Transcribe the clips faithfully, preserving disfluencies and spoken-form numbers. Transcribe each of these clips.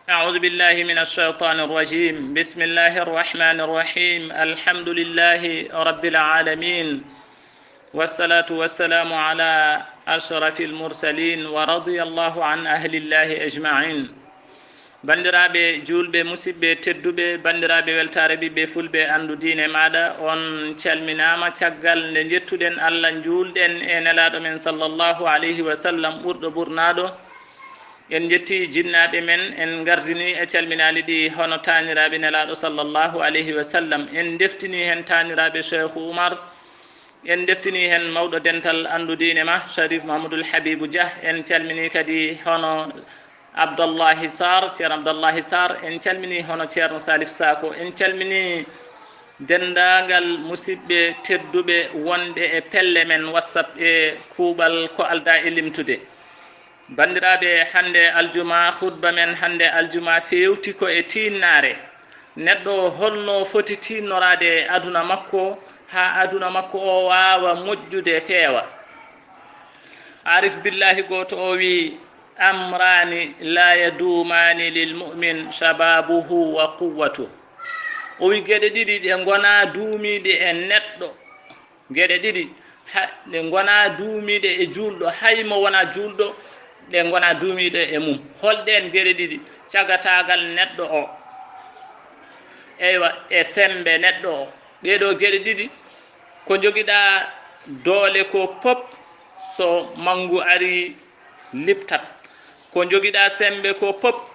أعوذ بالله من الشيطان الرجيم. بسم الله الرحمن الرحيم. الحمد لله رب العالمين. والصلاة والسلام على أشرف المرسلين ورضي الله عن أهل الله أجمعين. Banndiraaɓe juulɓe, musiɗɓe tedduɓe, banndiraaɓe weltaare ɓiɓɓe fulɓe, anndu diine maaɗa, on calminaama. Caggal nde njettuɗen Allah, njuulɗen e Nelaaɗo men sallallahu alayhi wa sallam, ɓurɗo ɓurnaaɗo, en njetti jinnaaɓe men, en ngardini e calminaali ɗi hono taaniraaɓe Nelaaɗo sallallahu alayhi wa sallam. En ndeftini heen taaniraaɓe Cheikh Oumar, en ndeftini heen mawɗo dental anndu diine ma, Sharif Mahamadul Habibu Dia. En calmini kadi hono Abdallahi Sarr, Ceerno Abdallahi Sarr. En calmini hono Ceerno Salif Sako. En calmini denndaangal musiɗɓe tedduɓe wonɓe e pelle men WhatsApp e kuuɓal ko aldaa e limtude. Banndiraaɓe, hannde aljuma, khutba men hannde aljuma feewti ko e tiinnaare. Neɗɗo o, holno foti tiinnoraade e aduna makko, haa aduna makko o waawa moƴƴude, feewa? Arif billahi gooto o wi: "Amrani la yadumani lil mu'min shababuhu wa quwwatuh." O wi: "Geɗe ɗiɗi ɗe ngonaa duumiiɗe e neɗɗo, geɗe ɗiɗi, ha, ɗe ngonaa duumiiɗe e juulɗo, hay mo wonaa juulɗo, ɗe ngonaa duumiiɗe e mum." Holɗeen geɗe ɗiɗi? Cagataagal neɗɗo o, eywa, e semmbe neɗɗo o. Ɗee ɗoo geɗe ɗiɗi, ko njogiɗaa doole ko pop, so manngu arii, liptat. Ko njogiɗaa semmbe ko pop,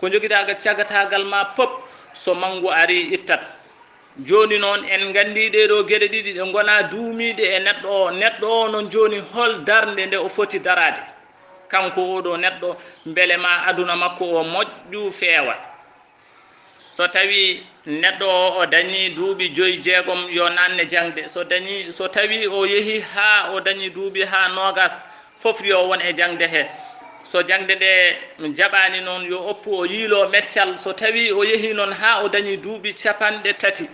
ko njogiɗaa ga cagataagal ma pop, so manngu arii, ittat. Jooni noon, en nganndii ɗee ɗoo geɗe ɗiɗi ɗe ngonaa duumiiɗe e neɗɗo o. Neɗɗo o noon jooni, hol darnde nde o foti daraade? Kanko oo ɗoo neɗɗo, mbele ma aduna makko o moƴƴu, feewa. So tawii neɗɗo o, o dañii duuɓi joyi, jeegom, yo naatne jaŋde. So dañii, so tawii o yehii haa o dañii duuɓi haa noogas, fof yo won e jaŋde he. So jaŋde nde jaɓaani noon, yo oppu, o yiiloo meccal. So tawii o yehii noon haa o dañii duuɓi capanɗe tati,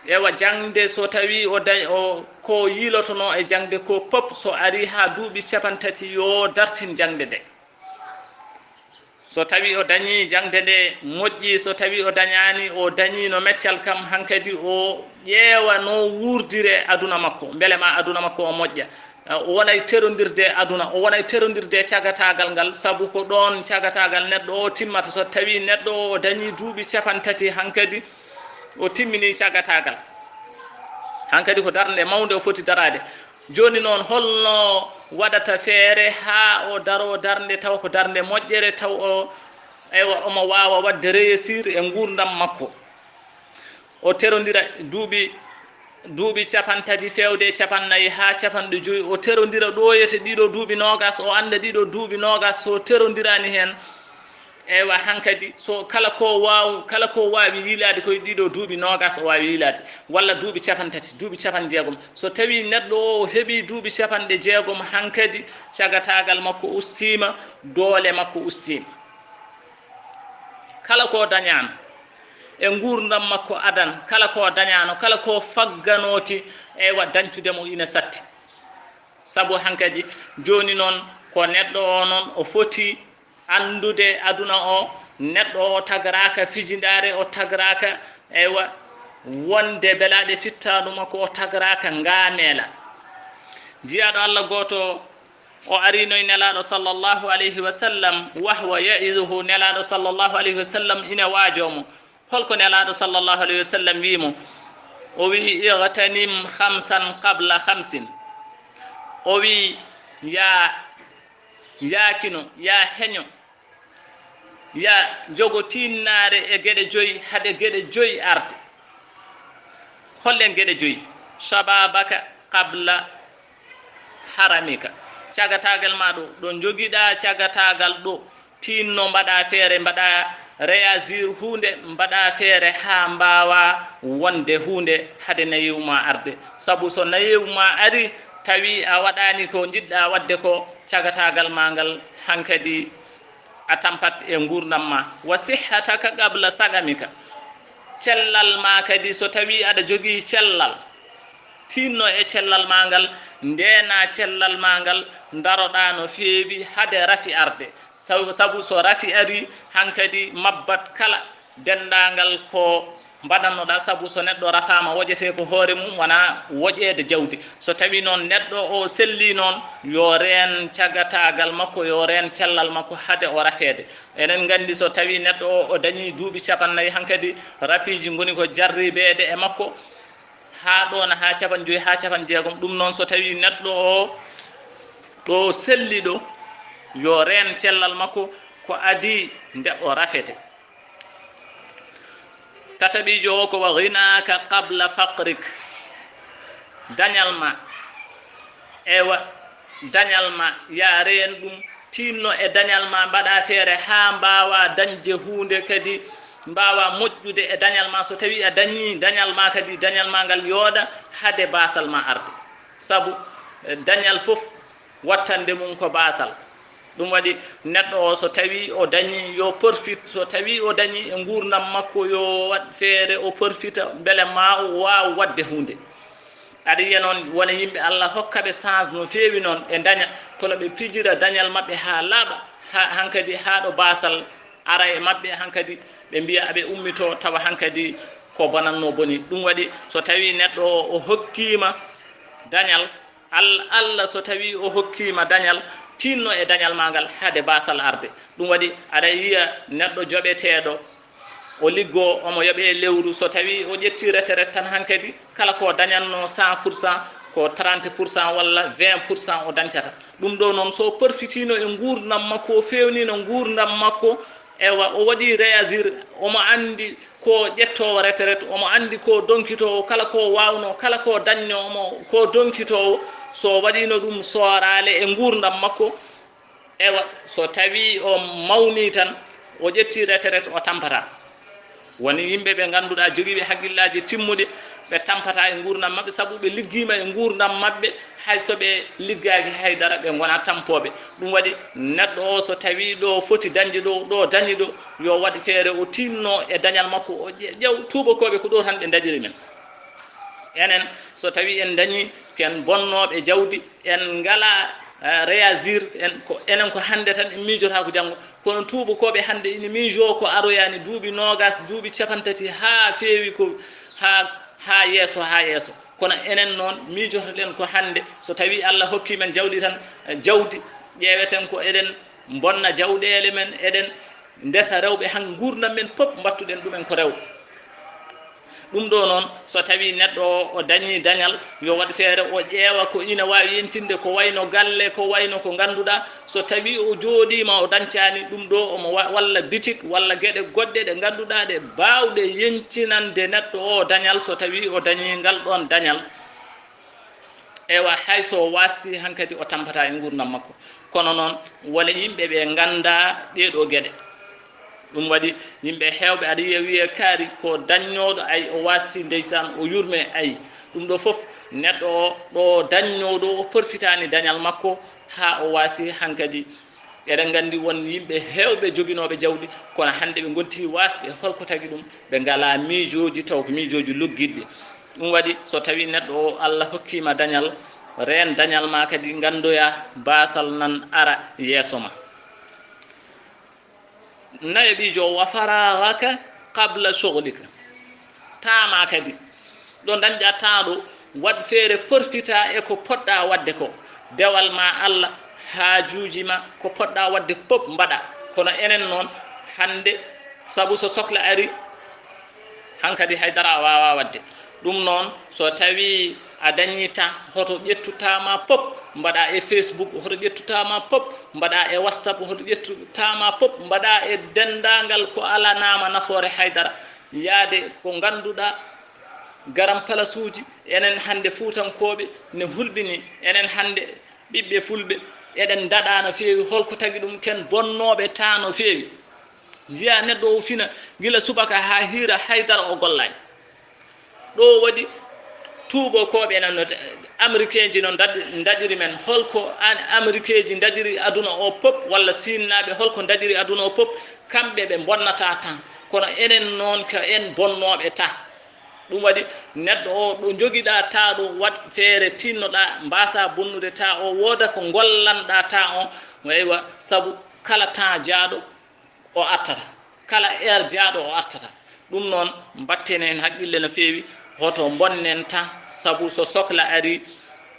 ewa, jaŋde, so tawii o da-, o, ko yiilotonoo e jaŋde ko pop, so arii haa duuɓi capanɗe tati, yo dartin jaŋde nde. So tawii o dañii jaŋde nde moƴƴi, so tawii o dañaani, o dañiino meccal kam, hankadi o ƴeewa no wuurdire aduna makko, mbele ma aduna makko o moƴƴa. O wonay terondirde aduna, o wonay terondirde cagataagal ngal, sabu ko ɗoon cagataagal neɗɗo o timmata. So tawii neɗɗo o, o dañii duuɓi capanɗe tati, hankadi o timminii cagataagal. Hankadi ko darnde mawnde o foti daraade. Jooni noon, holno waɗata feere haa o daroo darnde tawa ko darnde moƴƴere, taw o, eywa, omo waawa waɗde réussir e nguurndam makko? O terondira duuɓi, duuɓi capanɗe tati feewde e capanɗe nayi haa capanɗe joyi, o terondira ɗooyete ɗiɗo duuɓi noogas, o annda ɗiɗo duuɓi noogas, so terondiraani heen, eywa, hankadi, so kala ko waaw-, kala ko waawi yiilaade, koye ɗiɗo duuɓi noogas o waawi yiilaade, walla duuɓi capanɗe tati, duuɓi capanɗe jeegom. So tawii neɗɗo o, o heɓii duuɓi capanɗe jeegom, hankadi cagataagal makko ustiima, doole makko ustiima. Kala ko dañaano e nguurndam makko adan, kala ko dañaano, kala ko fagganooki, eywa, dañtude mo ina satti. Sabu hankadi, jooni noon, ko neɗɗo o noon, o foti anndude aduna o, neɗɗo o tagraaka fijindaare, o tagraaka, eywa, wonde belaaɗe fittaandu makko, o tagraaka ngaameela. Jiyaaɗo Allah gooto o ariino e Nelaaɗo sallallahu alayhi wa sallam, wahwa ya'iduhu, Nelaaɗo sallallahu alayhi wa sallam ina waajoo mo. Holko Nelaaɗo sallallahu alayhi wa sallam wii mo? O wii: "Igtanim khamsan qabla khamsin." O wii: "Yaa, yaa kino, yaa heño, yaa jogo tiinnaare e geɗe joyi, hade geɗe joyi arde." Holɗeen geɗe joyi? "Shababaka qabla haramika." Cagataagal ma ɗo, ɗo njogiɗaa cagataagal ɗo, tinno mbaɗa feere, mbaɗa réagir huunde, mbaɗa feere haa mbaawa wonde huunde hade nayewu ma arde. Sabu so nayewu ma ari, tawi a waɗaani ko njiɗɗa waɗde ko, cagataagal ma ngal hankadi a tampat e nguurndam ma. "Wa sihhataka qabla saqamika." Cellal ma kadi, so tawi aɗa jogii cellal, tinno e cellal ma ngal, ndeena cellal ma ngal, ndaroɗaa no feewi hade rafi arde. Sabu, sabu so rafi ari, hankadi mabbat kala denndaangal ko mbaɗannoɗaa, sabu so neɗɗo rafaama, woƴetee ko hoore mum, wonaa woƴeede jawdi. So tawii noon neɗɗo o sellii noon, yo reen cagataagal makko, yo reen cellal makko hade o rafeede. Eɗen nganndi so tawii neɗɗo o, o dañii duuɓi capannayyi, hankadi rafiiji ngoni ko jarribeede e makko, haa ɗo na haa capanɗe joyi, haa capanɗe jeegom. Ɗum noon, so tawii neɗɗo o ɗo selli ɗo, yo reen cellal makko ko adii nde o rafete. Tataɓiijo o ko: "Wa ghinaaka qabla faqrik." Dañal ma, ewa, dañal ma, ya reen ɗum, tiinno e dañal ma, mbaɗa feere haa mbaawa dañde huunde, kadi mbaawa moƴƴude e dañal ma. So tawii a dañii dañal ma, kadi dañal ma ngal yooɗa hade baasal ma arde. Sabu, eh, dañal fof wattande mum ko baasal. Ɗum waɗi neɗɗo o, so tawii o dañii, yo profit, so tawii o dañii e nguurndam makko, yo waɗ feere o profita, mbele ma o waaw waɗde huunde. Aɗa yiya noon, wona yimɓe Allah hokka ɓe chance no feewi noon, ɓe daña, kono ɓe pijira dañal maɓɓe haa laaɓa, haa hankadi, haa ɗo baasal ara e maɓɓe, hankadi ɓe mbiya aɓe ummitoo, tawa hankadi ko bonannoo boni. Ɗum waɗi, so tawii neɗɗo o, o hokkiima dañal, Al-, Allah so tawii o hokkiima dañal, tiinno e dañal ma ngal hade baasal arde. Ɗum waɗi, aɗa yiya neɗɗo joɓeteeɗo, o liggoo, omo yoɓee lewru, so tawii o ƴettii retraite tan hankadi, kala ko dañatnoo cent pour cent, ko trente pour cent walla vingt pour cent o dañcata. Ɗum ɗo noon, so o profitiino e nguurndam makko, o feewniino nguurndam makko, ewa, o waɗii réagir, omo anndi ko ƴettoowo retraite, omo anndi ko donkitoowo, kala ko waawnoo, kala ko dañnoo, omo ko donkitoowo, so waɗiino ɗum sooraale e nguurndam makko, ewa, so tawii o mawnii tan, o ƴettii retraite, o tampataa. Woni yimɓe ɓe ngannduɗaa jogiiɓe hakkillaaji timmuɗi, ɓe tampataa e nguurndam maɓɓe, sabu ɓe liggiima e nguurndam maɓɓe, hay so ɓe liggaaki hay dara, ɓe ngonaa tampooɓe. Ɗum waɗi neɗɗo o, so tawii ɗo foti dañde ɗo, ɗo dañi ɗo, yo waɗ feere o tiinno e dañal makko, o ƴe-, ƴeew tuubakooɓe ko ɗo tan ɓe dañiri men. Enen, so tawii en dañii, ken bonnooɓe jawdi, en ngalaa, eh, réagir, en ko, enen ko hannde tan en miijotaako janngo. Kono tuubakooɓe hannde ina miijoo ko aroyaani duuɓi noogas, duuɓi capantati haa feewi ko haa, haa yeeso, haa yeeso. Kono enen noon miijotoɗen ko hannde, so tawii Allah hokkii men jawdi tan, eh, jawdi, ƴeeweten ko eɗen mbonna jawɗeele men, eɗen ndesa rewɓe, han nguurndam men pop mbattuɗen ɗumen ko rewɓe. Ɗum ɗo noon, so tawii neɗɗo o, o dañii dañal, yo waɗ feere o ƴeewa ko ina waawi yeñtinde, ko wayno galle, ko wayno ko ngannduɗaa, so tawii o jooɗiima o dañcaani ɗum ɗo, omo wa-, walla bitik, walla geɗe goɗɗe ɗe ngannduɗaa ɗe baawɗe yeñtinande neɗɗo o dañal, so tawii o dañii ngal ɗoon dañal. Ewa, hay so o waasii hankadi o tampataa e nguurndam makko. Kono noon, wona yimɓe ɓe nganndaa ɗee ɗoo geɗe. Ɗum waɗi yimɓe heewɓe aɗa yiya wiya kaari ko dañnooɗo, ay o waasii ndeysaan, o yurmee, ay. Ɗum ɗo fof neɗɗo o ɗo dañnooɗo o porfitaani dañal makko haa o waasii hankadi. Eɗen nganndi won yimɓe heewɓe joginooɓe jawdi, kono hannde ɓe ngontii waasɓe. Holko tagi ɗum? Ɓe ngalaa miijooji, taw ko miijooji luggiɗɗi. Ɗum waɗi so tawii neɗɗo o Allah hokkiima dañal, reen dañal ma kadi, nganndoyaa baasal nan ara yeeso ma. Nayaɓiijo o, wa faraghaka qabla shughlika. Taa ma kadi, ɗo dañɗaa taa ɗo, waɗ feere porfita e ko poɗɗaa waɗde ko. Dewal ma Allah, haajuuji ma, ko poɗɗaa waɗde pop mbaɗaa. Kono enen noon, hannde, sabu so sokla ari, hankadi haydara a waawaa waɗde. Ɗum noon, so tawii a dañii taa, hoto ƴettu taa ma pop, mbaɗaa e Facebook, hoto ƴettu taa ma pop, mbaɗaa e WhatsApp, hoto ƴettu taa ma pop, mbaɗaa e denndaangal ko alanaama nafoore haydara. Yaade ko ngannduɗaa, garam palasuuji, enen hannde Fuutankooɓe ne hulɓini, enen hannde ɓiɓɓe Fulɓe, eɗen ndaɗaa no feewi. Holko tagi ɗum? Ken bonnooɓe taa no feewi. Njiyaa neɗɗo o fina gila subaka haa hiira, haydara o gollaani. Ɗo waɗi tuubakooɓe nan no, Américain ji no ndaɗ-, ndaɗiri men. Holko an-, Américain ji ndaɗiri aduna o pop, walla Siinnaaɓe, holko ndaɗiri aduna o pop? Kamɓe ɓe mbonnataa tan, kono enen noon ko en bonnooɓe taa. Ɗum waɗi neɗɗo o ɗo njogiɗaa taa ɗo, waɗ feere tinnoɗaa, mbaasaa bonnude taa o, wooda ko ngollanɗaa taa o. Eywa, sabu kala temps jaaɗo o artata, kala heure jaaɗo o artata. Ɗum noon, mbatten heen haqqille no feewi, hoto mbonnen temps, sabu so sokla arii,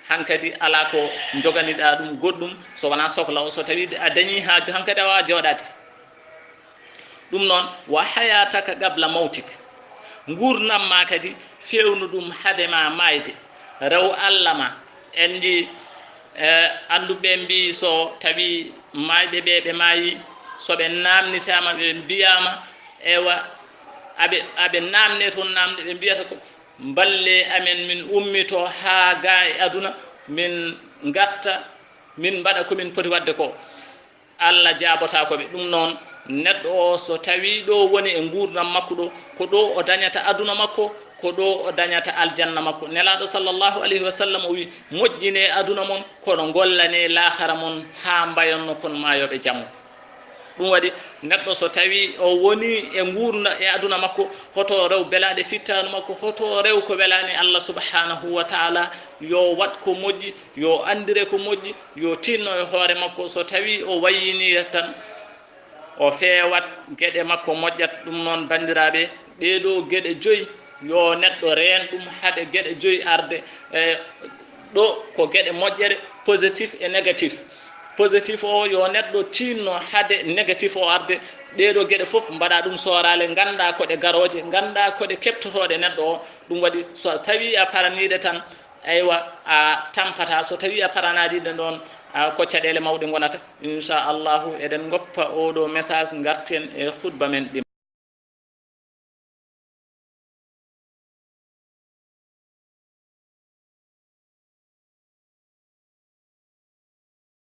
hankadi alaa ko njoganiɗaa ɗum goɗɗum, so wonaa sokla o, so tawii a dañii haaju, hankadi a waawaa jooɗaade. Ɗum noon, wa hayataka qabla mawtik, nguurndam maa kadi, feewnu ɗum hade ma maayde, rew Alla ma. En njii, eh, annduɓe mbii, so tawii maayɓe ɓe, ɓe maayi, so ɓe naamnitaama, ɓe mbiyaama, ewa, aɓe, aɓe naamne toon naamne, ɓe mbiyata ko, "Mballee amen, min ummitoo haa gaa e aduna, min ngarta, min mbaɗa ko min poti waɗde ko." Alla jaabotaako ɓe. Ɗum noon, neɗɗo o, so tawii ɗo woni e nguurndam makko ɗo, ko ɗo o dañata aduna makko, ko ɗo o dañata aljanna makko. Nelaaɗo sallallahu alayhi wa sallam o wi, "Moƴƴinee aduna mon, kono ngollanee laahara mon haa mbayon no kon maayooɓe janngo." Ɗum waɗi, neɗɗo so tawii o woni e nguurndam e aduna makko, hoto rew belaaɗe fittaandu makko, hoto rew ko welaani Alla subhanahu wa taala, yo waɗ ko moƴƴi, yo anndire ko moƴƴi, yo tiinno e hoore makko. So tawii o wayyinirat tan, o feewat, geɗe makko moƴƴat. Ɗum noon, banndiraaɓe, ɗee ɗoo geɗe joyi, yo neɗɗo reen ɗum hade geɗe joyi arde. E ɗo ko geɗe moƴƴere, positif e négatif. Positif o, yo neɗɗo tiinno hade négatif o arde. Ɗee ɗoo geɗe fof, mbaɗa ɗum sooraale, nganndaa ko ɗe garooje, nganndaa ko ɗe keɓtotooɗe neɗɗo o. Ɗum waɗi, so tawii a paraniiɗe tan, eywa, a tampata. So tawii a paranaɗi ɗe ɗon, a, ko caɗeele mawɗe ngonata. Inchallahu, eɗen ngoppa oɗo message, ngarten e khutba men ɗim.